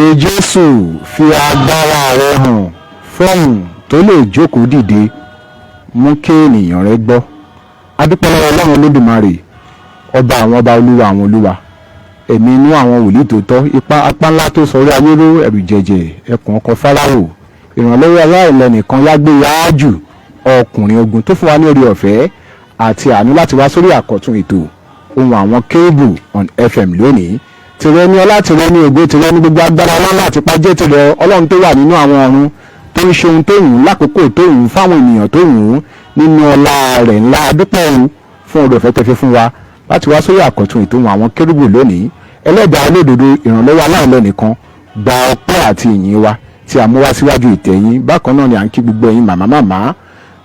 Jésù fi agbára rẹ hàn fọ́ọ̀mù tó lè jókòó dìde, mú kí ènìyàn rẹ gbọ́. Adúpẹ́ lọ́wọ́ Ọlọ́run Olódùmarè, ọba àwọn ọba, olúwa àwọn olúwa, ẹ̀mí inú àwọn wòlíì tó tọ́, ipa apá ńlá tó sọrí ayé ró, ẹ̀rù jẹ̀jẹ̀ ẹkùn ọkọ̀ Fáráò, ìrànlọ́wọ́ aláìlẹ́nìkan, yágbé yáájù, ọkùnrin ogun tó fún wa ní orí ọ̀fẹ́ àti àánú láti wá sórí àkọ́tún ètò Ohùn Àwọn Kérúbù on FM lónìí. Tìrẹ ní ọlá, tìrẹ ní ògo, tìrẹ ní gbogbo agbára. Ọlọ́run àti pàjẹ́ tìrẹ, Ọlọ́run tó wà nínú àwọn ọ̀run, tó ń ṣe ohun tó wù ú lákòókò tó wù ú fáwọn ènìyàn tó wù ú nínú ọlá rẹ̀ ńlá. Adúpẹ́ òun fún oore ọ̀fẹ́ tẹ́fẹ́ fún wa láti wá sórí àkọ́tún ètò Ohùn Àwọn Kérúbù lónìí. Ẹlẹ́dàá olódodo, ìrànlọ́wọ́ aláìlẹ́nìkan, gba ọpẹ́ àti ìyìn wa tí a mú wá síwájú ìtẹ̀yìn. Bákan náà ni à ń kí gbogbo ẹ̀yin màmá màmá,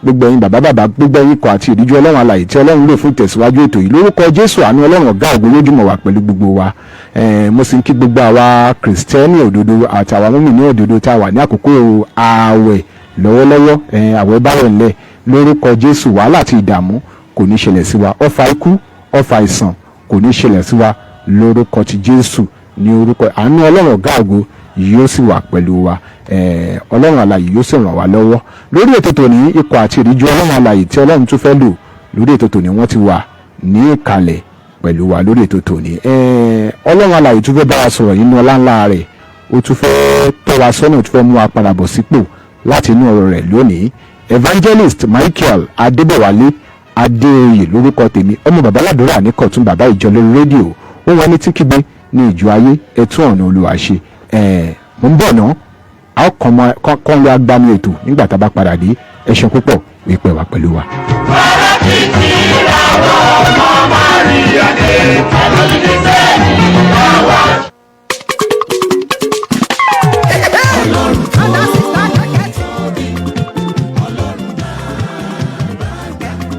gbogbo ẹ̀yin bàbá bàbá, gbogbo ẹ̀yin ikọ̀ àti ìríjú Ọlọ́run alàyè tí Ọlọ́run lò fún ìtẹ̀síwájú ètò yìí. Lórúkọ Jésù, àánú Ọlọ́run ọ̀gá ògo lójúmọ̀ wà pẹ̀lú gbogbo wa. Mo sì ń kí gbogbo àwa Kìrìsìtẹ́nì òdodo àti àwa mùmínì òdodo tá a wà ní àkókò ààwẹ̀ lọ́wọ́lọ́wọ́. Ààwẹ̀ báwẹ̀ ńlẹ̀. Lórúkọ Jésù, wàhálà àti ìdààmú kò ní ṣẹlẹ̀ sí wa. Ọfà ikú, ọfà àìsàn kò ní ṣẹlẹ̀ sí wa lórúkọ ti Jésù. Ní orúkọ àánú Ọlọ́run ọ̀gá ògo yóò sì wà pẹ̀lú wa. Ọlọ́run alààyè yóò sì ràn wá lọ́wọ́ lórí ètò tòní. Ikọ̀ àti ìríjú Ọlọ́run alààyè tí Ọlọ́run tún fẹ́ lò lórí ètò tòní, wọ́n ti wà ní ìkàlẹ̀ pẹ̀lú wa lórí ètò tòní. Ọlọ́run alààyè tún fẹ́ bá wa sọ̀rọ̀ nínú ọlá ńlá rẹ̀, ó tún fẹ́ tọ́ wa sọ́nà, ó tún fẹ́ mú wa padà bọ̀ sípò láti inú ọ̀rọ̀ rẹ̀ lónìí. Evangelist Michael Adébọ̀wálé Adéoyè lórúkọ tèmi, ọmọ bàbá ládùúrà ní kọ̀tún, bàbá ìjọ lórí rédíò ó wọn ní tí kígbe ní ìjọ ayé, ẹtún ọ̀nà Olúwa ṣe. Mo ń bọ̀ ná, a ó kàn lọ agbami ètò nígbà tá a bá padà dé. Ẹ ṣeun púpọ̀ wípé wà pẹ̀lú wa.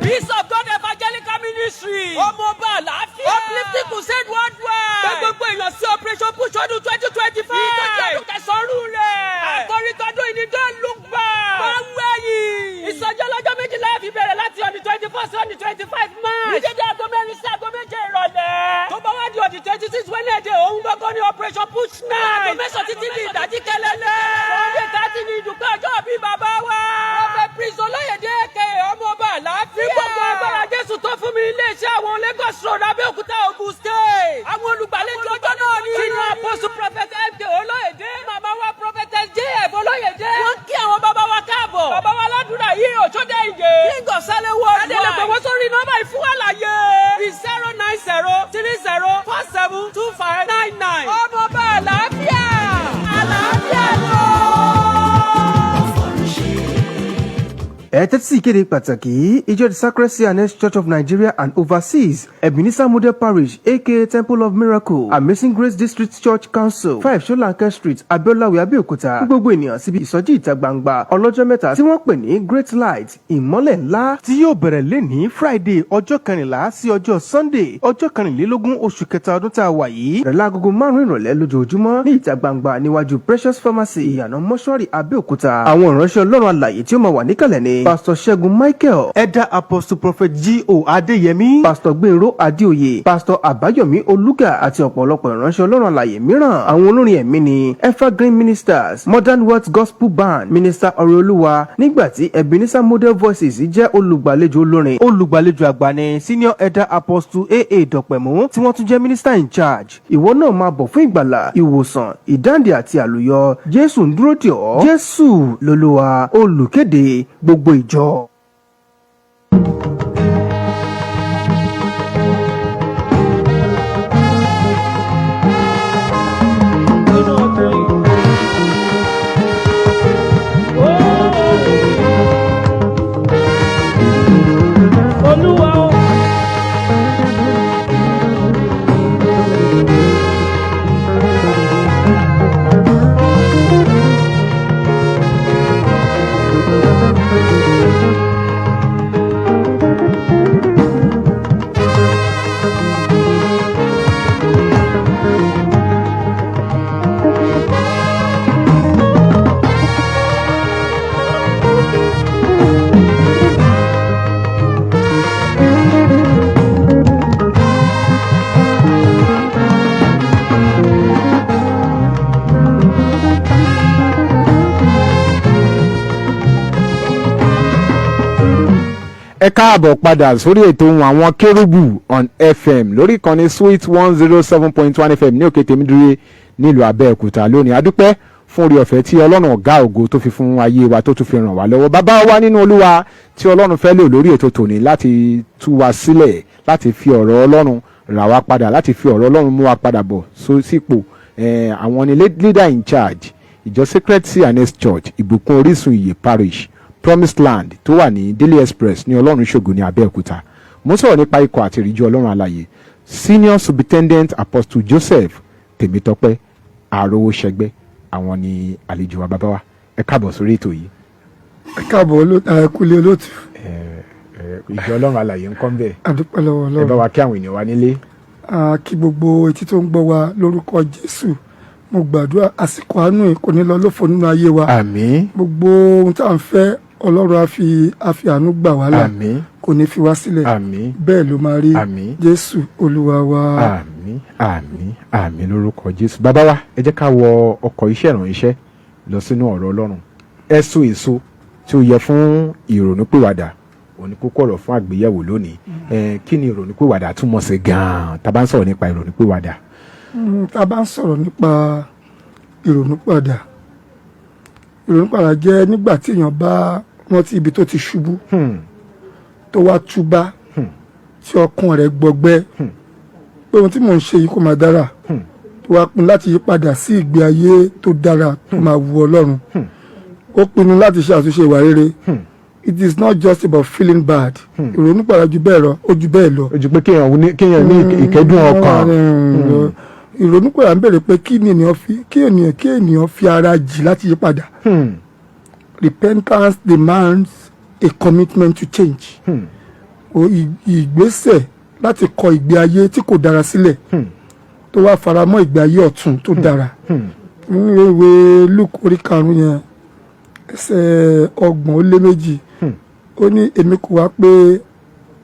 Peace of God Evangelical Ministry. Ọmọọba Àlàáfíà. Uplifting Crusade Worldwide. Pé gbogbo èèyàn sí Operation Push ọdún 2025. Ìtọ́jú ọdún kẹsàn-án rẹ̀. Àkòrí tọdún yìí ni "Don't look back." Máa ń wẹ̀yìn. Ìsọjí ọlọ́jọ́ 12 fi bẹ̀rẹ̀ láti on the 24 sí on the 25 March. Ní dédé aago 4 sí aago 7 ìrọ̀lẹ́. Tó bá wá di on the 26, Wednesday, òun gbọ́ngàn ní Operation Push night. Aago 9 títí di ìdájí kẹlẹ́lẹ́. Sunday 30 ní ìdúpẹ́ ọjọ́ bíi bàbá wa. Prophet Prince Olóyèdè Èké, Ọmọọba Àlàáfíà. Ní gbogbo agbára Jésù tó fún mi, iléeṣẹ́ àwọn Lagos Road, Abẹ́òkúta, Ogun State. Àwọn olùgbàlejò ọjọ́ náà ní. Senior Apostle Prophet MK Olóyèdè. Màmá wa Prophetess JF Olóyèdè. Wọ́n kí àwọn bàbá wa káàbọ̀. Bàbá wa ládùúrà yìí Òṣòdè Ìjè. King of Salewo. Adélẹ́gbẹ̀ wọ́n sórí nọ́mbà ìfún àlàyé. 09030472599. Ọmọọba Àlàáfíà. Àlàáfíà lọ. Ẹ tẹ́tí sí ìkéde pàtàkì yìí. Ìjọ The Sacred C&S Church of Nigeria and Overseas, Ebenezer Model Parish, aka Temple of Miracle, Amazing Grace District Church Council, 5 Solanke Street, Abiolawe, Abẹ́òkúta, fún gbogbo ènìyàn síbi ìsọjí ìta gbangba ọlọ́jọ́ 3 tí wọ́n pè ní Great Light, ìmọ́lẹ̀ ńlá, tí yóò bẹ̀rẹ̀ lẹ́ní Friday ọjọ́ 14 sí ọjọ́ Sunday ọjọ́ 24 oṣù kẹta ọdún tá a wà yìí, rẹ̀ láagogo 5 ìrọ̀lẹ́ lójoojúmọ́ ní ìta gbangba níwájú Precious Pharmacy, ìyànà mọ́ṣúárì, Abẹ́òkúta. Àwọn ìránṣẹ́ Ọlọ́run alàyè tí ó máa wà níkàlẹ̀ ní Pastor Ṣẹ́gun Michael, Elder Apostle Prophet G.O. Adéyẹmí, Pastor Gbénró Adéoyè, Pastor Àbáyọ̀mí Olúgà àti ọ̀pọ̀lọpọ̀ ìránṣẹ́ Ọlọ́run alàyè mìíràn. Àwọn olórin ẹ̀mí ni Evergreen Ministers, Modern Words Gospel Band, Minister Ọ̀rẹ́olúwa, nígbà tí Ebenezer Model Voices jẹ́ olùgbàlejò olórin. Olùgbàlejò àgbà ní Senior Elder Apostle A.A. Dọ̀pẹ̀mú, tí wọ́n tún jẹ́ Minister in Charge. Ìwọ náà máa bọ̀ fún ìgbàlà, ìwòsàn, ìdáǹdè àti àlùyọ. Jésù ń dúró dè ọ́. Jésù lolúwa. Olùkéde, gbogbo ìjọ. Nínú ọkàn yìí. Olúwa o. Ẹ káàbọ̀ padà sórí ètò ohun àwọn kérúbù on FM lórí ìkànnì Sweet 107.1 FM ní Òkè Tèmídúró nílùú Abẹ́òkúta. Lónìí, adúpẹ́ fún orí ọ̀fẹ́ tí Ọlọ́run ọ̀gá ògo tó fi fún ayé wa, tó tún fi ràn wá lọ́wọ́. Bàbá wa nínú Olúwa tí Ọlọ́run fẹ́ lò lórí ètò tòní láti tú wa sílẹ̀, láti fi ọ̀rọ̀ Ọlọ́run rà wá padà, láti fi ọ̀rọ̀ Ọlọ́run mú wa padà bọ̀ sípò, àwọn ni leader in charge ìjọ Sacred C&S Church, Ìbùkún Orísun Ìyè Parish, Promised Land, tó wà ní Daily Express ní Ọlọ́run Ṣògo ní Abẹ́òkúta. Mo sọ̀rọ̀ nípa ikọ̀ àti ìríjú Ọlọ́run alààyè, Senior Superintendent Apostle Joseph Tèmítọ́pẹ́ Àròwóṣẹgbẹ́. Àwọn ni àlejò wa. Bàbá wa, ẹ káàbọ̀ sórí ètò yìí. Ẹ káàbọ̀, ẹ kúlé, olóòtú. Ìjọ Ọlọ́run alààyè ń kọ́ ń bẹ̀? Àdúpẹ́ lọ́wọ́ Ẹ bá Ọlọ́run. wa kí àwọn ènìyàn wa nílé. A kí gbogbo etí tó ń gbọ́ wa lórúkọ Jésù. Mo gbàdúrà, àsìkò àánú yìí kò ní lọ lófo nínú ayé wa. Àmín. Gbogbo ohun tá à ń fẹ́, Ọlọ́run á fi àánú gbà wá là. Àmín. Kò ní fi wá sílẹ̀. Àmín. Bẹ́ẹ̀ ló máa rí. Àmín. Jésù Olúwa wa. Àmín, àmín, àmín lórúkọ Jésù. Bàbá wa, ẹ jẹ́ ká wọ ọkọ̀ iṣẹ́ ìránṣẹ́ lọ sínú ọ̀rọ̀ Ọlọ́run. Ẹ so èso tí ó yẹ fún ìrònúpìwàdà òní, kókó ọ̀rọ̀ fún àgbéyẹ̀wò lónìí. Kí ni ìrònúpìwàdà túmọ̀ sí gan-an, tá a bá ń sọ̀rọ̀ nípa ìrònúpìwàdà? Tá a bá ń sọ̀rọ̀ nípa ìrònúpìwàdà, ìrònúpìwàdà jẹ́ nígbà tí èèyàn bá rántí ibi tó ti ṣubú, tó wá túbá, tí ọkàn rẹ̀ gbọgbẹ́ pé ohun tí mò ń ṣe yìí kò máa dára, tó wá pinnu láti yí padà sí ìgbé ayé tó dára, tó máa wu Ọlọ́run. Ó pinnu láti ṣe àtúnṣe ìwà rere. It is not just about feeling bad. Ìrònúpìwàdà ju bẹ́ẹ̀ lọ, ó ju bẹ́ẹ̀ lọ. Ó ju pé kéèyàn ní ìkẹ́dùn ọkàn. Ìrònúpìwàdà ń bèrè pé kí ni ènìyàn fi kí ènìyàn fi ara jì láti yí padà. Repentance demands a commitment to change. O ìgbésẹ̀ láti kọ ìgbé ayé tí kò dára sílẹ̀, tó wá faramọ́ ìgbé ayé ọ̀tun tó dára. Nínú ìwé Luke orí 5 yẹn, ẹsẹ̀ 32, ó ní, "Èmi kò wá pé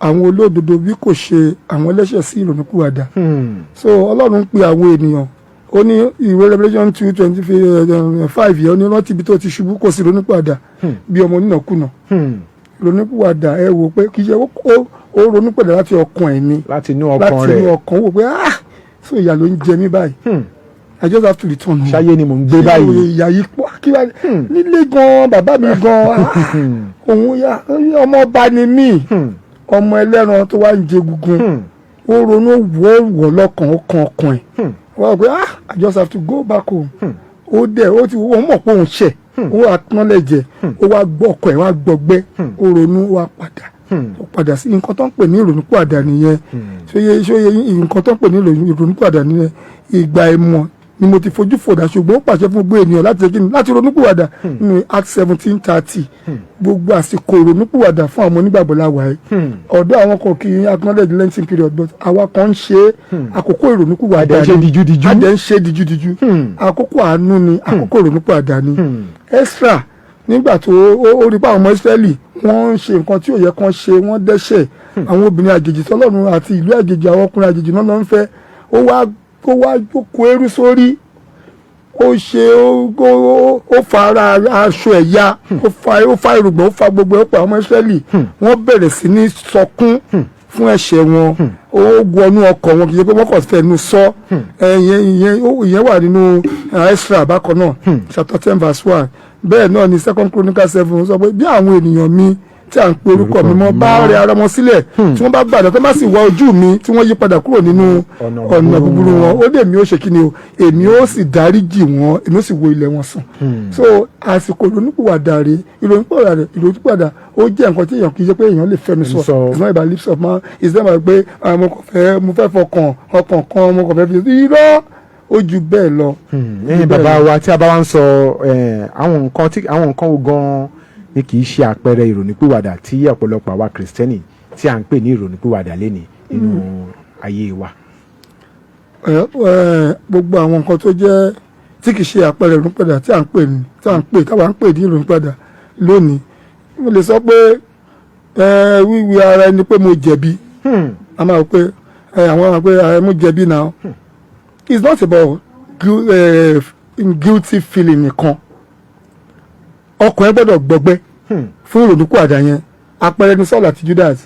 àwọn olódodo bí kò ṣe àwọn ẹlẹ́ṣẹ̀ sí ìrònúpìwàdà." So Ọlọ́run ń pe àwọn ènìyàn. Ó ní ìwé Revelation 2:25 yẹn, ó ní, "Rántí ibi tó ti ṣubú, kò sí ronúpìwàdà bí ọmọ onínàkúnà." Ronúpìwàdà, ẹ wò pé kì í ṣe ó ronúpìwàdà láti ọkàn ẹ̀ ni. Láti inú ọkàn Láti inú rẹ̀. ọkàn, ó wò pé, "Ah, so ìyà ló ń jẹ mí báyìí. I just have to return home." Ṣáyé ni mò ń gbé báyìí. Ìyà yìí pọ̀ kí wá nílé gan, bàbá mi gan, ah, òun ya ọmọ ọba ni mí, ọmọ ẹlẹ́ran tó wá ń jẹ egungun. Ó ronú, wọ́ wọ́ lọ́kàn, ó kan ọkàn ẹ̀ wọ́n wá pé, "Ah, I just have to go back home." Ó dẹ̀ ó ti ó mọ̀ pé òun ṣẹ̀, ó acknowledge ẹ̀, ó wá gbọ́ ọkàn ẹ̀ wá gbọgbẹ́, ó ronú, ó wá padà, ó padà sí nǹkan tó ń pè ní ìrònúpìwàdà nìyẹn. Ṣóyè nǹkan tó ń pè ní ìrònúpìwàdà nìyẹn. Ìgbà ìmọ̀ ni mo ti fojú fòdà, ṣùgbọ́n ó pàṣẹ fún gbogbo ènìyàn láti ṣe kíni? Láti ronúpìwàdà, nínú Act 17:30. Gbogbo àsìkò ìrònúpìwàdà fún àwọn onígbàgbọ́ la wà yìí. Ọ̀dọ́ àwọn kan kì í acknowledge Lenten period, but àwa kan ń ṣe é. Àkókò ìrònúpìwàdà A dẹ̀ ń ṣe ni. díjúdíjú. A dẹ̀ ń ṣe díjúdíjú. Àkókò àánú ni, àkókò ìrònúpìwàdà ni. Ezra, nígbà tó ó rí pé àwọn ọmọ Ísírẹ́lì wọ́n ń ṣe nǹkan tí ò yẹ kán ṣe, wọ́n dẹ́ṣẹ̀, àwọn obìnrin àjèjì tọ́lọ́run àti ìlú àjèjì, àwọn ọkùnrin àjèjì náà ló ń fẹ́, ó wá jókòó eérú sórí, ó ṣe ó fa ara aṣọ ẹ̀ ya, ó fa irùngbọ̀n, ó fa gbogbo ẹ̀, ó pa àwọn ọmọ Ísírẹ́lì. Wọ́n bẹ̀rẹ̀ sí ní sọkún fún ẹ̀ṣẹ̀ wọn. Ó wọnú ọkọ̀ wọn, kì í ṣe pé wọ́n kàn fẹnu sọ. Ìyẹn wà nínú Ezra bákan náà, chapter 10 verse 1. Bẹ́ẹ̀ náà ni Second Chronicle 7 sọ pé bí àwọn ènìyàn mi tí à ń pe orúkọ mi mọ́ bá rẹ ara wọn sílẹ̀, tí wọ́n bá gbàdúrà, tó bá sì wá ojú mi, tí wọ́n yí padà kúrò nínú ọ̀nà ọ̀nà búburú búburú wọn. wọn, ó lè mi ó ṣe kí ni o, èmi ó sì dáríjì wọn, èmi ó sì wo ilẹ̀ wọn sàn. So àsìkò ìrònúpìwàdà rèé. Ìrònúpìwàdà, ó jẹ́ nǹkan tí èèyàn kì í ṣe pé èèyàn lè fẹnu sọ. Sọ. It's not about lips of man, it's not about pé, ah, mo kàn fẹ́, mo fẹ́ fọkàn ọkàn kan, mo kàn fẹ́ fi irọ́. Ó ju bẹ́ẹ̀ lọ. Ẹ̀yin bàbá wa, tí a bá wá ń sọ àwọn nǹkan tí àwọn nǹkan wo gan-an ni kì í ṣe àpẹẹrẹ ìrònúpìwàdà tí ọ̀pọ̀lọpọ̀ àwa Kìrìsìtẹ́nì tí à ń pè ní ìrònúpìwàdà lénìí nínú ayé wa? Ẹ, gbogbo àwọn nǹkan tó jẹ́ tí kì í ṣe àpẹẹrẹ ìrònúpìwàdà tí à ń pè ní tí à ń pè táwa ń pè ní ìrònúpìwàdà lónìí, mo lè sọ pé wíwí ara ẹni pé mo jẹ̀bi. A máa rò pé àwọn máa pé mo jẹ̀bi now. It's not about guilty feeling nìkan. Ọkàn ẹ gbọ́dọ̀ gbọgbẹ́ fún ìrònúpìwàdà yẹn. Àpẹẹrẹ ni Saul àti Judas.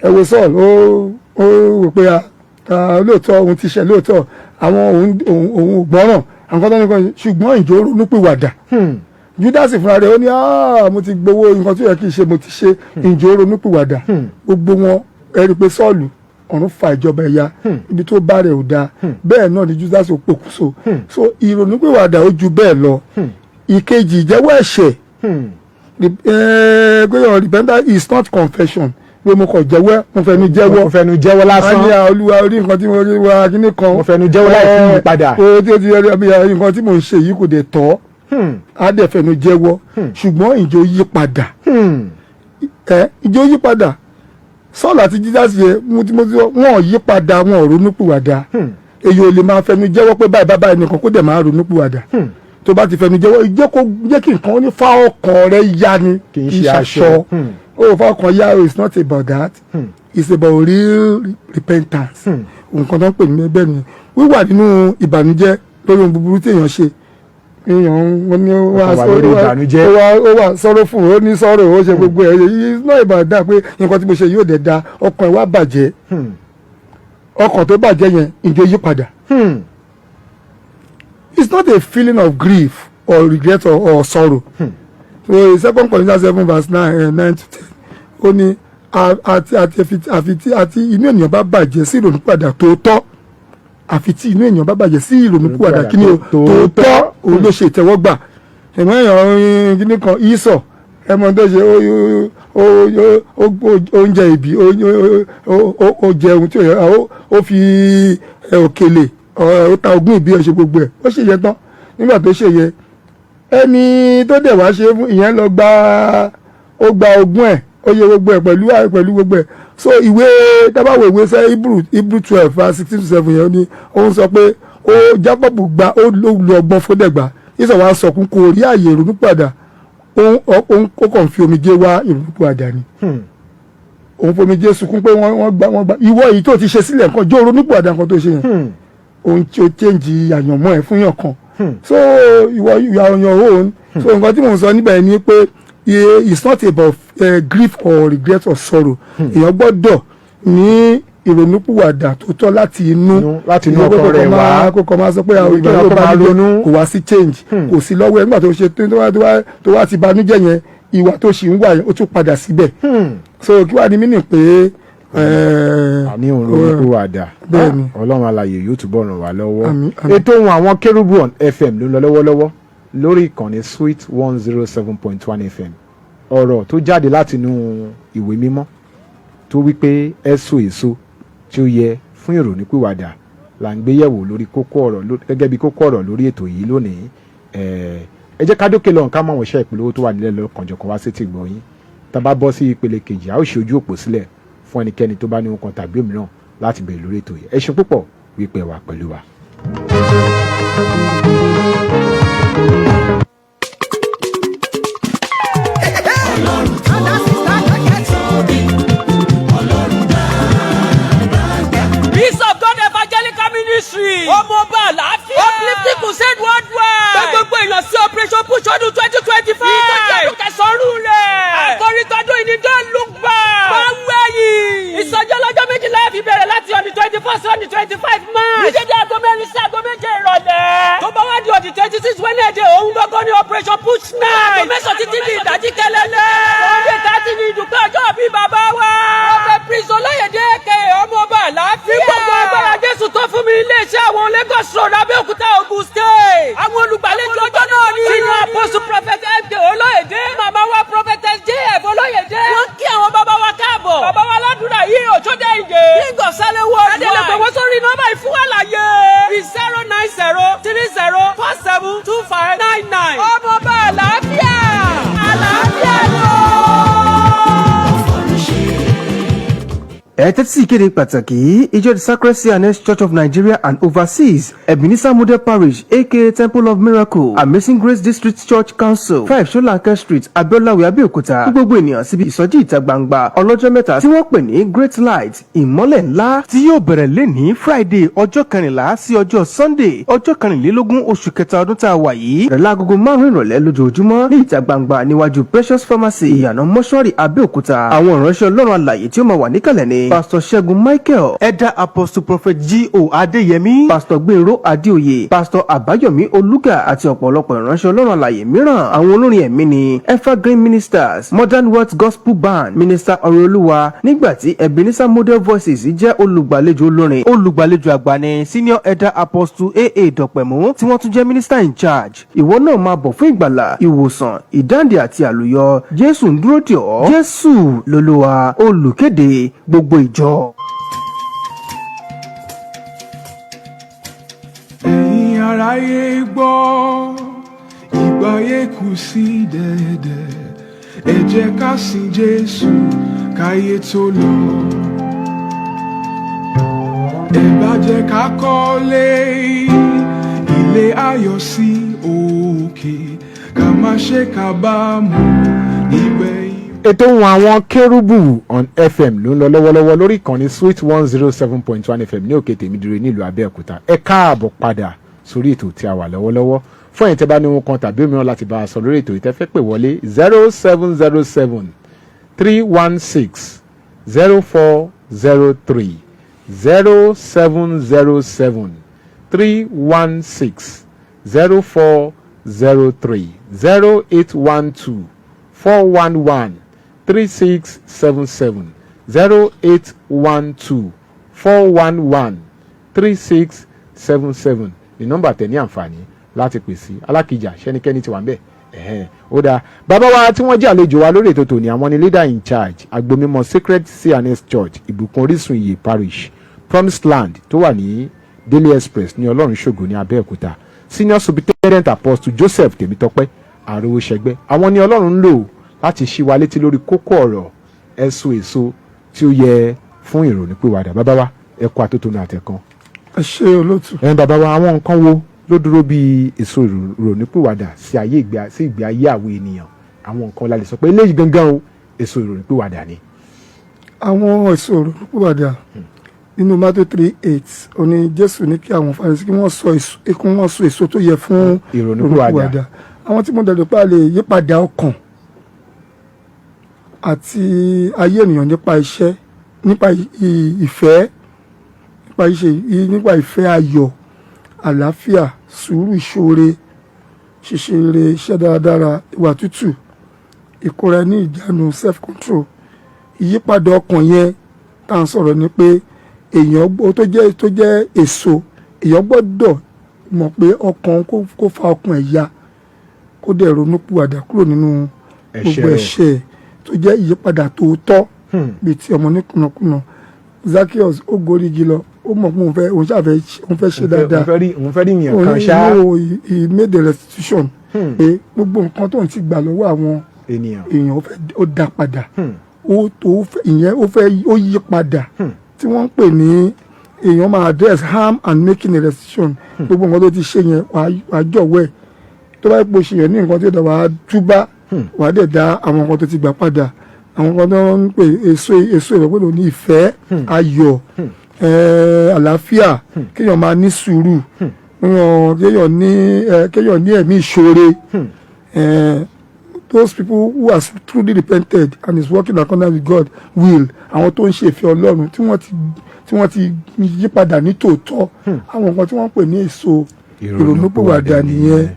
Ẹ wo Saul, ó rò pé a lóòótọ́ òun ti ṣẹ̀ lóòótọ́, àwọn òun ò gbọ́ràn àwọn kan tó ní kan, ṣùgbọ́n ìjọ ronúpìwàdà? Judas fúnra rẹ̀, ó ní, "Ah, mo ti gbowó nǹkan tó yẹ kí n ṣe, mo ti ṣe." Ìjọ ronúpìwàdà? Gbogbo wọn, ẹ rí i pé Sọ́ọ̀lù, ọ̀run fa ìjọba ẹ̀yà, ibi tó bá rẹ̀ ò dáa. Bẹ́ẹ̀ náà ni Judas ò pokùnso. So ìrònúpìwàdà, ó ju bẹ́ẹ̀ lọ. Ìkejì, ìjẹ́wọ́ ẹ̀ṣẹ̀. Pé repentance is not confession, pé mo kàn jẹ́wọ́, mo fẹnu jẹ́wọ́. Mo fẹnu jẹ́wọ́ lásán. A ní Olúwa, orí nǹkan tí mo rí wa kíní kan. Mo fẹnu jẹ́wọ́ láì fi yí padà. O tí ó ti rí nǹkan tí mò ń ṣe yìí kò dé tọ́, á dẹ̀ fẹnu jẹ́wọ́, ṣùgbọ́n ìjọ yí padà? Ẹ ìjọ yí padà? Sọ́ọ̀lù àti Judas yẹ, mo ti wọn yí padà, wọn ò ronúpìwàdà. Èyí ò lè máa fẹnu jẹ́wọ́ pé báyìí báyìí nìkan, kó dẹ̀ máa ronúpìwàdà. Tó bá ti fẹnu jẹ́wọ́, jẹ́ kó jẹ́ kí nǹkan ó ní fa ọkàn rẹ ya ni. Kì í ṣe aṣọ. Ó fa ọkàn ya. It's not about that, it's about real repentance. Nǹkan tó ń pè ní bẹ́ẹ̀ ni wíwà nínú ìbànújẹ́ lórí ohun búburú tí èèyàn ṣe. Èèyàn ó ní ó wà Ọkàn wà lórí ìbànújẹ́. Ó wà sorrowful, ó ní sorrow, ó ṣe gbogbo ẹ̀. It's not about that, pé nǹkan tí mo ṣe yóò dẹ̀ da, ọkàn ẹ̀ wá bàjẹ́. Ọkàn tó bàjẹ́ yẹn, ìjọ yí padà? It's not a feeling of grief or regret or sorrow. So Second Corinthians 7 verse 9 to 10, ó ní àti àfi tí àti inú ènìyàn bá bàjẹ́ sí ìrònúpìwàdà tòótọ́, àfi tí inú ènìyàn bá bàjẹ́ sí ìrònúpìwàdà, kí ni o, tòótọ́, òun ló ṣe ìtẹ́wọ́gbà. Ìmọ̀ èèyàn kíní kan ìsọ̀, ẹ mọ̀ tó ṣe, ó oúnjẹ ìbí, ó jẹun tí ó yẹ, ó fi òkèlè, ó ta ogún ìbí ẹ̀, ṣe gbogbo ẹ̀, ó ṣe yẹ tán. Nígbà tó ṣe yẹ, ẹni tó dẹ̀ wá ṣe fún ìyẹn lọ gba, ó gba ogún ẹ̀, ó yẹ gbogbo ẹ̀ pẹ̀lú gbogbo ẹ̀. So ìwé tábàwọ̀, ìwé sẹ́ Hebrew 12 verse 16 to 7 yẹn ni ó ń sọ pé ó Jacob gba, ó ló lu ọgbọ́n fódẹ̀gbà, Esau wá sọkún, kò rí àyè ìrònúpìwàdà. Ó kàn fi omijé wá ìrònúpìwàdà ni. Òun fomijé sunkún pé wọ́n gba ìwọ èyí tó ti ṣe sílẹ̀, nǹkan jó ronúpìwàdà, nǹkan tó ṣe yẹn, òun tí ó change àyànmọ́ ẹ̀ fún yàn kan. So ìwọ, you are on your own. So nǹkan tí mò ń sọ níbẹ̀ ni pé it's not about grief or regret or sorrow. Èèyàn gbọ́dọ̀ ní ìrònúpìwàdà tó tọ́ láti inú. Láti inú ọkàn rẹ̀ wá. Kó kọ́ máa sọ pé àwọn ìgbà Kó tó máa bá ronú. kò wá sí change, kò sí lọ́wọ́ ẹ̀. Nígbà tó ṣe tó wá ti banújẹ́ yẹn, ìwà tó ṣì ń wà yẹn, ó tún padà síbẹ̀. So kí wàá ní mí nì pé Àní òun ronúpìwàdà. Bẹ́ẹ̀ni. Ọlọ́run alààyè yóò túbọ̀ ràn wá lọ́wọ́. Àmín, àmín. Ètò ohun àwọn Kérúbù on FM ló ń lọ lọ́wọ́lọ́wọ́ lórí ìkànnì Sweet 107.1 FM. Ọ̀rọ̀ tó jáde látinú ìwé mímọ́ tó wípé ẹ so èso tí ó yẹ fún ìrònúpìwàdà là ń gbé yẹ̀wò lórí kókó ọ̀rọ̀ gẹ́gẹ́ bí kókó ọ̀rọ̀ lórí ètò yìí lónìí. Ẹ jẹ́ ká dókè lọ́hùn, ká mọ àwọn iṣẹ́ ìpolówó tó wà nílẹ̀ lọ́kànjọ̀kan wá sí tìgbọ̀n yín. Tá a bá bọ́ sí ìpele kejì, a ó ṣe ojú òpó sílẹ̀ fún ẹnikẹ́ni tó bá ní ohun kan tàbí òmíràn láti béèrè lórí ètò yìí. Ẹ ṣeun púpọ̀ wípé ẹ wà pẹ̀lú wa. Peace of God Evangelical Ministry. Ọmọọba àlàáfíà. Uplifting Crusade Worldwide. Pé gbogbo èèyàn sí Operation Push ọdún 2025. Ìtọ́jú ọdún kẹsàn-án rẹ̀. Àkòrí tọdún yìí ni "Don't look back." Máa ń wẹ̀yìn. Ìsọjí ọlọ́jọ́ 12 fi bẹ̀rẹ̀ láti on the 24 sí on the 25 March. Ní dédé aago 4 sí aago 7 ìrọ̀lẹ́. Tó bá wá di on the 26 Wednesday, òun gbọ́ngàn ní Operation Push Night. Aago 9 títí di ìdájí kẹlẹ́lẹ́. Sunday 30 ní ìdúpẹ́ ọjọ́ bíi bàbá wa. Prophet Prince Olóyèdè Èké, ọmọọba àlàáfíà. Ní gbogbo agbára Jésù tó fún mi, iléeṣẹ́ àwọn Lagos Road, Abẹ́òkúta, Ogun State. Àwọn olùgbàlejò ọjọ́ náà ní. Senior Apostle Prophet MK Olóyèdè. Màmá wa Prophetess JF Olóyèdè. Wọ́n kí àwọn bàbá wa káàbọ̀. Bàbá wa ládùúrà yìí Òṣòdè Ìdè. King of Salewo. Adélè pè wọ́n sórí nọ́mbà ìfún àlàyé. 09030472599. Ọmọọba àlàáfíà. Ẹ tẹ́tí sí ìkéde pàtàkì yìí. Ìjọ The Sacred C&S Church of Nigeria and Overseas, Ebenezer Model Parish, aka Temple of Miracle, Amazing Grace District Church Council, 5 Solanke Street, Abiolawe, Abẹ́òkúta, fún gbogbo ènìyàn síbi ìsọjí ìta gbangba ọlọ́jọ́ 3 tí wọ́n pè ní Great Light, ìmọ́lẹ̀ ńlá, tí yóò bẹ̀rẹ̀ lẹ́ní Friday ọjọ́ 14 sí ọjọ́ Sunday ọjọ́ 24 oṣù kẹta ọdún tá a wà yìí, rẹ̀ láagogo 5 ìrọ̀lẹ́ lójoojúmọ́ ní ìta gbangba níwájú Precious Pharmacy, ìyànà mọ́ṣúárì, Abẹ́òkúta. Àwọn ìránṣẹ́ Ọlọ́run alàyè tí ó máa wà níkàlẹ̀ ni Pastor Ṣẹ́gun Michael, Elder Apostle Prophet G O Adéyẹmí, Pastor Gbèrò Adéoyè, Pastor Àbáyọ̀mí Olúgà àti ọ̀pọ̀lọpọ̀ ìránṣẹ́ Ọlọ́run alàyè mìíràn. Àwọn olórin ẹ̀mí ni Evergreen Ministers, Modern Words Gospel Band, Minister Ọ̀rọ̀olúwa, nígbà tí Ebenezer Model Voices jẹ́ olùgbàlejò olórin. Olùgbàlejò àgbà ni Senior Elder Apostle AA Dọ̀pẹ̀mú, tí wọ́n tún jẹ́ Minister in Charge. Ìwọ náà máa bọ̀ fún ìgbàlà, ìwòsàn, ìdáǹdè àti àlùyọ. Jésù ń dúró dè ọ́. Jésù lolúwa. Olùkéde, gbogbo ìjọ. Ẹ̀yin aráyé gbọ́, ìgbáyé kù sí dẹ̀dẹ̀. Ẹ jẹ́ ká sin Jésù káyé tó lọ. Ẹ bá jẹ́ ká kọ́lé ilé ayọ̀ sí òkè, ká má ṣe kábàámọ̀ nígbẹ̀yìn. Ètò Ohùn Àwọn Kérúbù on FM ló ń lọ lọ́wọ́lọ́wọ́ lórí ìkànnì Sweet 107.1 FM ní Òkè Tèmídìrè nílùú Abẹ́òkúta. Ẹ káàbọ̀ padà sórí ètò tí a wà lọ́wọ́lọ́wọ́. Fún ẹ̀yin tẹ́ bá ní ohun kan tàbí òmíràn láti bá a sọ lórí ètò yìí, tẹ́ fẹ́ pè wọlé, 07073160403, 07073160403, 08124113677, 08124113677 ní nọ́mbà tẹ̀ ní àǹfààní láti pè sí. Alákìjà ṣẹ́nikẹ́ni ti wà ń bẹ̀. Ẹ̀hẹ́n, ó dáa. Bàbá wa tí wọ́n jẹ́ àlejò wa lórí ètò tòní, àwọn ni leader in charge Agbomimọ Sacred C&S Church, Ìbùkún Orísun Ìyè Parish, Promised Land, tó wà ní Daily Express ní Ọlọ́run Ṣògo ní Abẹ́òkúta, Senior Superintendent Apostle Joseph Tèmítọ́pẹ́ Àròwọ̀ṣẹ́gbẹ́. Àwọn ni Ọlọ́run ń lò láti ṣí wa létí lórí kókó ọ̀rọ̀ ẹ̀sùn èso tí ó yẹ fún ìrònúpìwàdà. Bàbá wa, ẹ kú àtótónu àtẹ̀kan. Ẹ ṣe, olóòtú. Ẹ̀yin bàbá wa, àwọn nǹkan wo ló dúró bí èso ìrònúpìwàdà sí ayé ìgbé sí ìgbé ayé àwọn ènìyàn? Àwọn nǹkan la lè sọ pé eléyìí gangan o, èso ìrònúpìwàdà ni? Àwọn èso ìrònúpìwàdà nínú Matthew 3:8, ó ní Jésù ní kí àwọn Farisí kí wọ́n sọ èso, kí wọ́n sọ èso tó yẹ fún ìrònúpìwàdà. Àwọn tí mo dẹ̀ lè pa lè yípadà ọkàn àti ayé ènìyàn nípa iṣẹ́, nípa ìfẹ́, nípa iṣẹ́, nípa ìfẹ́, ayọ̀, àlàáfíà, sùúrù, ìṣoore, ṣíṣe rere, iṣẹ́ dáradára, ìwà tútù, ìkóra ní ìjánu, self control. Ìyípadà ọkàn yẹn tá à ń sọ̀rọ̀ ni pé èèyàn tó jẹ́ èso, èèyàn gbọ́dọ̀ mọ̀ pé ọkàn kó fa ọkàn ẹ̀ ya, kó dẹ̀ ronú pìwàdà kúrò nínú ẹ̀ṣẹ̀ gbogbo rẹ̀. Ẹ̀ṣẹ̀ tó jẹ́ ìyípadà tòótọ́, bíi ti ọmọ oníkùnàkùnà Zacchaeus. Ó gorí igi lọ, ó mọ̀ pé òun fẹ́, òun ṣàfẹ́, òun fẹ́ ṣe dáadáa. Òun fẹ́ rí yẹn Òun kan ṣá. No, he made the restitution pé gbogbo nǹkan tóun ti gbà lọ́wọ́ àwọn ènìyàn. èèyàn, ó fẹ́ ó dá padà. Ó tó fẹ́ ìyẹn, ó fẹ́ ó yí padà, tí wọ́n ń pè ní èèyàn máa address harm and making a restitution. Gbogbo nǹkan tó ti ṣe yẹn, wàá jọ̀wọ́ ẹ̀. Tó bá yẹ kó ṣe yẹn ní nǹkan tí ó dá, wàá túbá, wàá dẹ̀ dá àwọn nǹkan tó ti gbà padà. Àwọn nǹkan tó ń pè èso ìrọ̀pẹ́ ní ìfẹ́, ayọ̀, àlàáfíà, kéèyàn máa ní sùúrù, kéèyàn ní ẹ̀mí ìṣoore. Those people who are truly repented and is working according with God will, àwọn tó ń ṣe ìfẹ́ Ọlọ́run, tí wọ́n ti yí padà ní tòótọ́, àwọn nǹkan tí wọ́n ń pè ní èso ìrònúpìwàdà nìyẹn.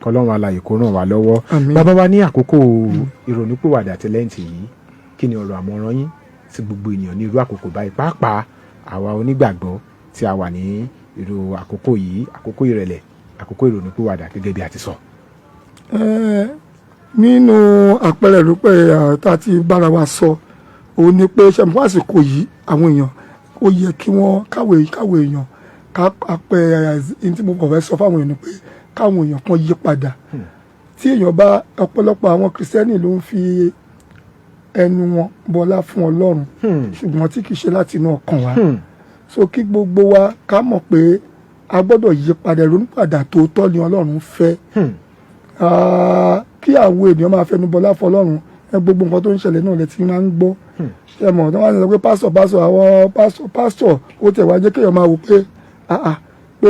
Kọlọ́run alààyè kó ràn wá lọ́wọ́. Àmín. Bàbá wa, ní àkókò ìrònúpìwàdà tẹ́lẹ̀ǹtì yìí, kí ni ọ̀rọ̀ àmọ̀ràn yín sí gbogbo ènìyàn ní irú àkókò báyìí, pàápàá àwa onígbàgbọ́ tí a wà ní irú àkókò yìí, àkókò ìrẹ̀lẹ̀, àkókò ìrònúpìwàdà gẹ́gẹ́ bí a ti sọ? Nínú àpẹẹrẹ ìrúpẹ́ tá a ti bára wa sọ, òun ni pé ṣe mú àsìkò yìí, àwọn èèyàn, ó yẹ kí wọ́n káwé èèyàn ká àpẹẹrẹ ẹni tí mo kàn fẹ́ sọ fáwọn èèyàn ni pé káwọn èèyàn kan yí padà. Tí èèyàn bá, ọ̀pọ̀lọpọ̀ àwọn Kìrìsìtẹ́nì ló ń fi ẹnu wọn bọlá fún Ọlọ́run, ṣùgbọ́n tí kìí ṣe láti inú ọkàn wa. So kí gbogbo wa ká mọ̀ pé a gbọ́dọ̀ yí padà. Ìrònúpìwàdà tòótọ́ ni Ọlọ́run fẹ́. Kí àwọn ènìyàn máa fẹnu bọlá fún Ọlọ́run. Ẹ gbogbo nǹkan tó ń ṣẹlẹ̀ náà lẹ ti máa ń gbọ́. Ṣe mọ̀ tí wọ́n á sọ pé pásítọ̀, pásítọ̀, àwọn pásítọ̀, pásítọ̀, ó tẹ̀ wá jẹ́ kéèyàn máa wò pé ah ah, pé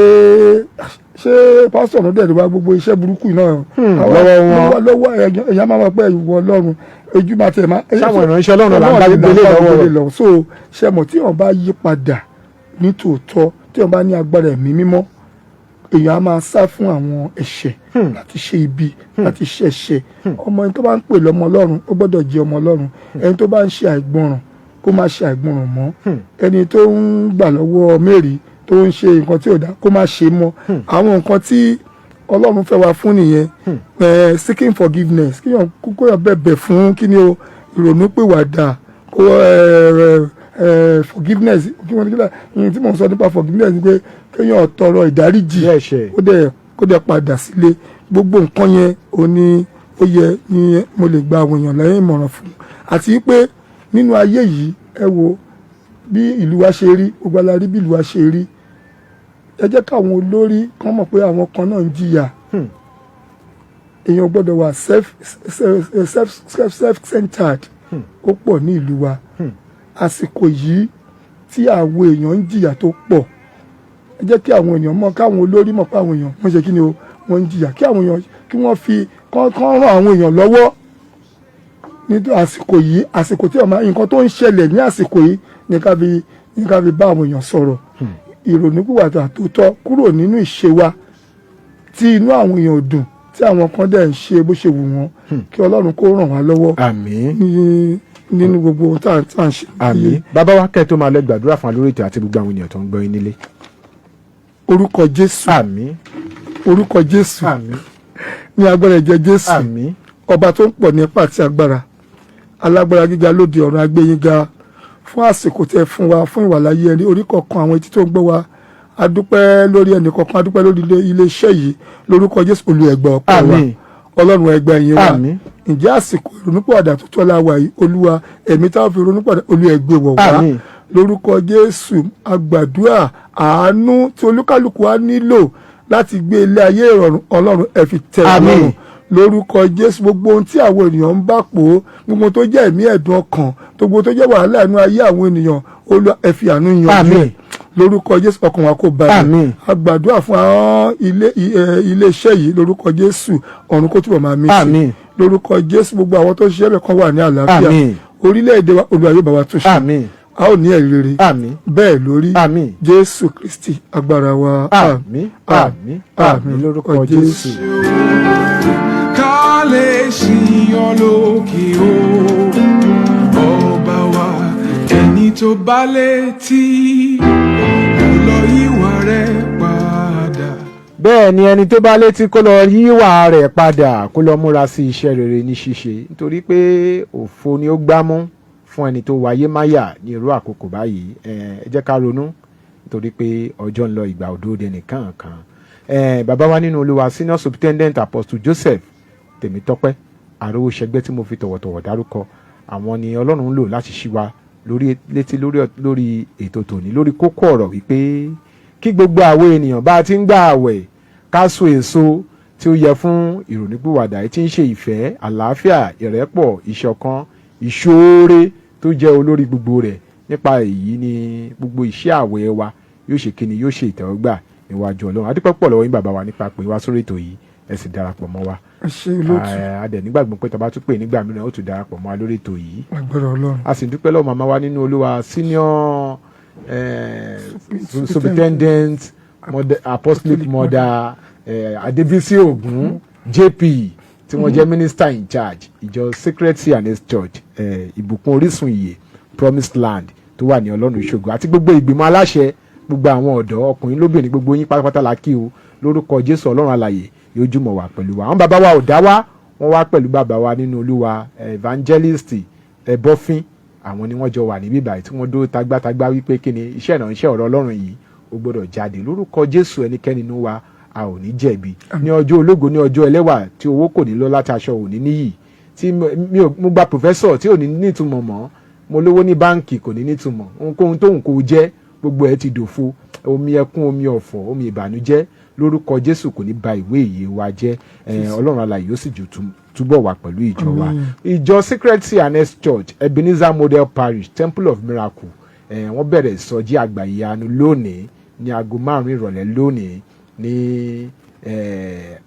ṣé pásítọ̀ ló dẹ̀ wá gbogbo iṣẹ́ burúkú yìí náà lọ́wọ́ wọn. Lọ́wọ́ èèyàn máa mọ̀ pé ìwọ Ọlọ́run ojú máa tẹ̀ máa. Sáwọn ìránṣẹ́ Ọlọ́run là ń bá gbogbo ilé lọ́wọ́ rẹ̀. Lọ so ṣe mọ̀, tí wọ́n bá yí padà ní tòótọ́, tí wọ́n bá ní agbára Ẹ̀mí Mímọ́, èèyàn á máa sá fún àwọn ẹ̀ṣẹ̀, láti ṣe ibi, láti ṣe ẹ̀ṣẹ̀. Ọmọ ẹni tó bá ń pè lọ́mọ Ọlọ́run, ó gbọ́dọ̀ jẹ́ ọmọ Ọlọ́run. Ẹni tó bá ń ṣe àìgbọràn, kó má ṣe àìgbọràn mọ́. Ẹni tó ń gbà lọ́wọ́ mẹ́rìí, tó ń ṣe nǹkan tí ò dá, kó má ṣe mọ́. Àwọn nǹkan tí Ọlọ́run fẹ́ wa fún nìyẹn. Seeking forgiveness, kíyàn kóyàn bẹ̀bẹ̀ fún kí ni o, ìrònúpìwàdà, kó forgiveness, kí wọ́n ní kí lóò tí mò ń sọ nípa forgiveness ni pé kéèyàn tọrọ ìdáríjì Bí ẹ̀ṣẹ̀. Kó dẹ̀ padà sílé. Gbogbo nǹkan yẹn ó ní ó yẹ ní mo lè gba àwọn èèyàn lẹ́yìn ìmọ̀ràn fún. Àti pé nínú ayé yìí, ẹ wo bí ìlú wa ṣe rí, gbogbo ala rí bí ìlú wa ṣe rí. Ẹ jẹ́ káwọn olórí kán mọ̀ pé àwọn kan náà ń jìyà. Èèyàn gbọ́dọ̀ wà self centered. Ó pọ̀ ní ìlú wa. Àsìkò yìí tí àwọn èèyàn ń jìyà tó pọ̀, ẹ jẹ́ kí àwọn èèyàn mọ̀, káwọn olórí mọ̀ pé àwọn èèyàn wọ́n ṣe kí ni o, wọ́n ń jìyà, kí àwọn èèyàn kí wọ́n fi kán ràn àwọn èèyàn lọ́wọ́ ní àsìkò yìí. Àsìkò tí ọmọ nǹkan tó ń ṣẹlẹ̀ ní àsìkò yìí ní ká fi bá àwọn èèyàn sọ̀rọ̀ ìrònúpìwàdà tó tọ́ kúrò nínú ìṣe wa tí inú àwọn èèyàn ò dùn, tí àwọn kan dẹ̀ ń ṣe bó ṣe wù wọ́n. Kí Ọlọ́run kó ràn wá lọ́wọ́ Àmín. nínú gbogbo ohun tá à ń ṣe. Àmín. Bàbá wa, kẹ́ ẹ tó máa lọ, gbàdúrà fún wa lórí ètò àti gbogbo àwọn ènìyàn tó ń gbọ́ yín nílé. Orúkọ Jésù. Àmín. Orúkọ Jésù. Àmín. Ní agbára ẹ̀jẹ̀ Jésù. Àmín. Ọba tó ń pọ̀ ní ipá àti agbára, alágbára gíga lóde ọ̀run, agbẹ́yìnga fún àsìkò tẹ́ fún wa, fún ìwàláyé ẹni orí kọ̀ọ̀kan, àwọn etí tó ń gbọ́ wa. Adúpẹ́ lórí ẹnì kọ̀ọ̀kan, adúpẹ́ lórí ilé iṣẹ́ yìí. Lórúkọ Jésù, Olú ẹgbẹ́ ọpẹ́ wa. Àmín. Ọlọ́run, ẹgbẹ́ yín wa. Àmín. Ǹjẹ́ àsìkò ìrònúpìwàdà tó tọ́ la wà yìí, Olúwa, ẹ̀mí táwọn fi ìrònúpìwàdà, Olú ẹgbẹ́ wọ̀ wá. Àmín. Lórúkọ Jésù, agbàdúrà àánú tí olúkálùkù wa nílò láti gbé ilé ayé ìrọ̀rùn, Ọlọ́run, ẹ fi tẹ̀ wá Àmín. lọ́rùn. Lórúkọ Jésù, gbogbo ohun tí àwọn ènìyàn ń bá pò ó, gbogbo ohun tó jẹ́ ẹ̀mí ẹ̀dùn ọkàn, gbogbo ohun tó jẹ́ wàhálà inú ayé àwọn ènìyàn, Olúwa, ẹ fi àánú yanjú Àmín. ẹ̀. Lórúkọ Jésù, ọkàn wa kò balẹ̀. Àmín. A gbàdúrà fún àwọn ilé iṣẹ́ yìí. Lórúkọ Jésù, ọ̀run kó túbọ̀ máa mí sí. Àmín. Lórúkọ Jésù, gbogbo àwọn tó ń ṣiṣẹ́ bẹ̀ kan wà ní àlàáfíà. Àmín. Orílẹ̀-èdè wa, Olúwa yóò bá wa tún ṣe. Àmín. A ó ní ẹ̀rí rere. Àmín. Bẹ́ẹ̀ lórí. Àmín. Jésù Kristi agbára wa. Àmín, àmín, àmín lórúkọ Jésù. Ká lè sìn ọ́ lókè o, ọba wa. Ẹni tó bá létí, kó lọ yíwà rẹ̀ padà. Bẹ́ẹ̀ ni, ẹni tó bá létí, kó lọ yíwà rẹ̀ padà, kó lọ múra sí iṣẹ́ rere ní ṣíṣe, nítorí pé òfo ni ó gbámú fún ẹni tó wáyé máyà ní irú àkókò báyìí. Ẹ jẹ́ ká ronú, nítorí pé ọjọ́ ń lọ, ìgbà òdòdó nìkan kan. Bàbá wa nínú Olúwa, Senior Superintendent Apostle Joseph Tèmítọ́pẹ́ Àrówóṣẹgbẹ́, tí mo fi tọ̀wọ̀tọ̀wọ̀ dárúkọ, àwọn ni Ọlọ́run ń lò láti ṣí wa lórí létí lórí ètò tòní, lórí kókó ọ̀rọ̀ wípé kí gbogbo àwọn ènìyàn bá a ti ń gbà àwẹ̀, ká so èso tí ó yẹ fún ìrònúpìwàdà, tí ń ṣe ìfẹ́, àlàáfíà, ìrẹ́pọ̀, ìṣọ̀kan, ìṣoore tó jẹ́ olórí gbogbo rẹ̀. Nípa èyí ni gbogbo iṣẹ́ àwẹ̀ wa yóò ṣe kíni, yóò ṣe ìtẹ́wọ́gbà níwájú Ọlọ́run. A dúpẹ́ pọ̀ lọ́wọ́ yín, bàbá wa, nípa pé wá sórí ètò yìí, ẹ sì darapọ̀ mọ́ wa. Ẹ ṣe, olóòtú. A dẹ̀ nígbàgbọ́ pé tá a bá tún pè nígbà mìíràn, ó tún darapọ̀ mọ́ wa lórí ètò yìí. Agbára Ọlọ́run. A sì dúpẹ́ lọ́wọ́ màmá wa nínú Olúwa, Senior Superintendent Mother, Apostolic Mother Adébísí Ògún JP, tí wọ́n jẹ́ minister in charge ìjọ Sacred C&S Church, Ìbùkún Orísun Ìyè, Promised Land, tó wà ní Ọlọ́run Ìṣògo, àti gbogbo ìgbìmọ̀ aláṣẹ, gbogbo àwọn ọ̀dọ́, ọkùnrin lóbìnrin, gbogbo yín pátápátá la kí o lórúkọ Jésù. Ọlọ́run alààyè yóò jùmọ̀ wà pẹ̀lú wa. Àwọn bàbá wa ò dá wá, wọ́n wá pẹ̀lú bàbá wa nínú Olúwa, Evangelist Ẹbọ́fín. Àwọn ni wọ́n jọ wà níbí báyìí tí wọ́n dúró tagbátagba wípé kí ni iṣẹ́ ìránṣẹ́ ọ̀rọ̀ Ọlọ́run yìí ó gbọ́dọ̀ jáde. Lórúkọ Jésù, ẹnikẹ́ni nínú wa, a ò ní jẹ̀bi ní ọjọ́ ológo, ní ọjọ́ ẹlẹ́wà tí owó kò ní lọ láti aṣọ òní níyì. Tí mi ò mo gba professor tí ò ní nítumọ̀ mọ́, mo lówó ní báǹkì, kò ní nítumọ̀. Ohunkóhun tóun kò jẹ́, gbogbo ẹ̀ ti dòfo. Omi ẹkún, omi ọ̀fọ̀, omi ìbànújẹ́, lórúkọ Jésù, kò ní ba ìwé ìyè wa jẹ́. Ọlọ́run alààyè yóò sì jù túbọ̀ wà pẹ̀lú ìjọ wa, ìjọ Sacred C&S Church, Ebenezer Model Parish, Temple of Miracle. Wọ́n bẹ̀rẹ̀ ìsọjí àgbà ìyanu lónìí ní aago 5 ìrọ̀lẹ́ lónìí ní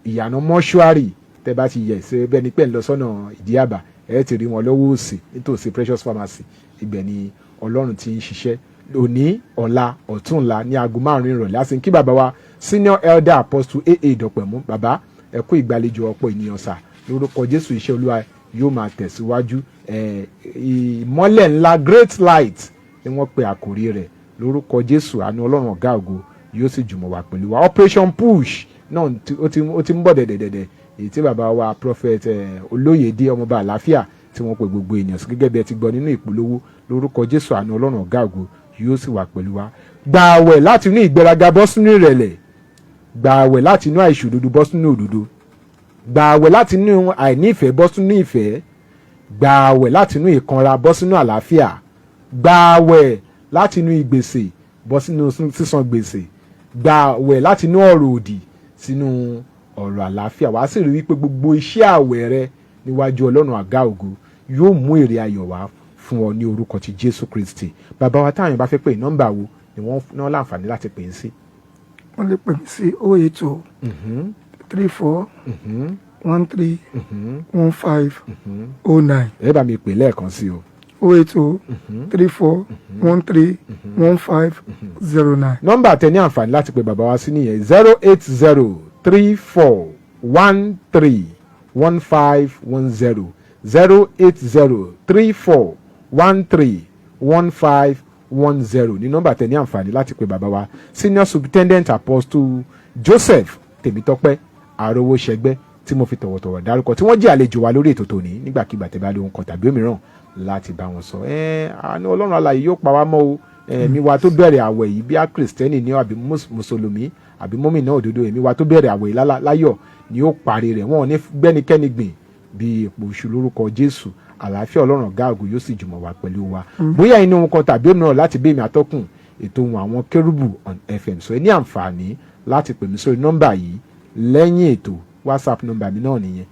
ìyànà mọ́ṣúárì. Tẹ́ bá ti yẹ̀ ṣe bẹ́ẹ̀ ni pẹ́ ń lọ sọ́nà Ìdíàbà, ẹ ti rí wọn lọ́wọ́ òsì nítòsí Precious Pharmacy. Ibẹ̀ ni Ọlọ́run ti ń ṣiṣẹ́ òní, ọ̀la, ọ̀túnla ní aago 5 ìrọ̀lẹ́. Àti kí bàbá wa, Senior Elder Apostle AA Dọ̀pẹ̀mú, bàbá, ẹ kú ìgbàlejò ọ̀pọ̀ ènìyàn sà. Lórúkọ Jésù, iṣẹ́ Olúwa yóò máa tẹ̀síwájú. Ìmọ́lẹ̀ ńlá, great light ni wọ́n pe àkòrí rẹ̀. Lórúkọ Jésù, àánú Ọlọ́run ọ̀gá ògo yóò sì jùmọ̀ wà pẹ̀lú wa. Operation Push náà ó ti ń bọ̀ dẹ̀dẹ̀dẹ̀dẹ̀, èyí tí bàbá wa Prophet Olóyèdé Ọmọọba Àlàáfíà tí wọ́n pe gbogbo ènìyàn sí, gẹ́gẹ́ bí ẹ ti gbọ́ nínú ìpolówó. Lórúkọ Jésù, àánú Ọlọ́run ọ̀gá ògo yóò sì wà pẹ̀lú wa. Gbààwẹ̀ láti inú ìgbéraga bọ́ sínú ìrẹ̀lẹ̀, gbààwẹ̀ láti inú àìṣòdodo bọ́ sínú òdodo, gbààwẹ̀ láti inú àìnífẹ̀ẹ́ bọ́ sínú ìfẹ́, gbààwẹ̀ láti inú ìkanra bọ́ sínú àlàáfíà, gbààwẹ̀ láti inú ìgbèsè bọ́ sínú sísan gbèsè, gbààwẹ̀ láti inú ọ̀rọ̀ òdì sínú ọ̀rọ̀ àlàáfíà. Wàá sì rí wípé gbogbo iṣẹ́ àwẹ̀ rẹ níwájú Ọlọ́run àgá ògo yóò mú èrè ayọ̀ wá fún ọ ní orúkọ ti Jésù Kristi. Bàbá wa, táwọn bá fẹ́ pè, nọ́mbà wo ni wọ́n náà láǹfààní láti pè é sí? Wọ́n lè pè mí sí 080 34 13 15 09. Ẹ bá mi pè lẹ́ẹ̀kan sí o. 080 34 13 15 09. Nọ́mbà tẹ ní àǹfààní láti pè bàbá wa sí nìyẹn, 08034131510, 08034131510 ní nọ́mbà tẹ ní àǹfààní láti pè bàbá wa, Senior Superintendent Apostle Joseph Tèmítọ́pẹ́ Arówóṣẹgbẹ́, tí mo fi tọ̀wọ̀tọ̀wọ̀ dárúkọ, tí wọ́n jẹ́ àlejò wa lórí ètò tòní. Nígbàkigbà tẹ́ bá lóhun kan tàbí òmíràn láti bá wọn sọ, ẹ àánú Ọlọ́run alààyè yóò pa wá mọ́ o. Ẹ̀mí wa tó bẹ̀rẹ̀ àwẹ̀ yìí, bí a kìrìsìtẹ́nì ní àbí mùsùlùmí àbí mọ́mì náà òdodo, ẹ̀mí wa tó bẹ̀rẹ̀ àwẹ̀ yìí láyọ̀ ni ó parí rẹ̀. Wọ́n ò ní gbẹ́nikẹ́ni gbìn bí èpò oṣù. Lórúkọ Jésù, àlàáfíà Ọlọ́run ọ̀gá ògo yóò sì jùmọ̀ wá pẹ̀lú wa. Bóyá inú ohun kan tàbí òmíràn láti bí èmi atọ́kùn ètò ohun àwọn kérúbù on FM sọ, ẹ ní àǹfààní láti pè mí sórí nọ́mbà yìí lẹ́yìn ètò. WhatsApp nọ́mbà mi náà nìyẹn,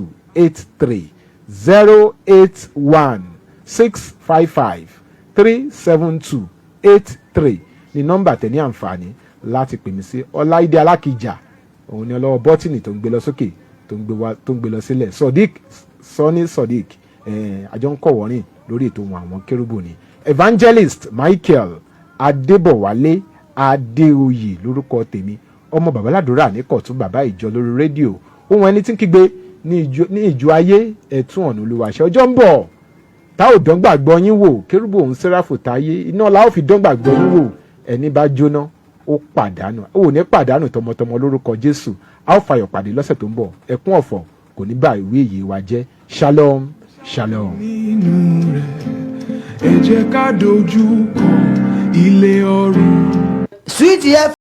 08165537283, 08165537283 ní nọ́mbà tẹ̀ ní àǹfààní láti pè mí sí. Ọláìdé Alákìjà, òun ni ọlọ́wọ́ bọ́tìnì tó ń gbé lọ sókè, tó ń gbé wá, tó ń gbé lọ sílẹ̀. Sodiq Sọ́ní Sodiq, àjọ ń kọ̀wọ́rìn lórí ètò ohun àwọn kérúbù ni. Evangelist Michael Adébọ̀wálé Adéoyè lórúkọ tèmi, ọmọ babaládùúrà ní kọ̀tún, bàbá ìjọ lórí rédíò, ohun ẹni tí ń kígbe ní ìjọ ayé, ẹ̀tún ọ̀nà Olúwa ṣe. Ọjọ́ ń bọ̀ tá ò dán gbàgbọ́ yín wò. Kérúbù òun sẹ́ráfù táyé iná la ó fi dán gbàgbọ́ yín wò. Ẹni bá jóná, ó pàdánù. Ó ní pàdánù tọmọtọmọ lórúkọ Jésù. A ó fayọ̀ pàdé lọ́sẹ̀ tó ń bọ̀. Ẹkún ọ̀fọ̀ kò ní bá ìwé ìyè wa jẹ́. Shalom, shalom. Nínú rẹ̀, ẹ jẹ́ ká dojú kọ ilé ọ̀run. Sweet.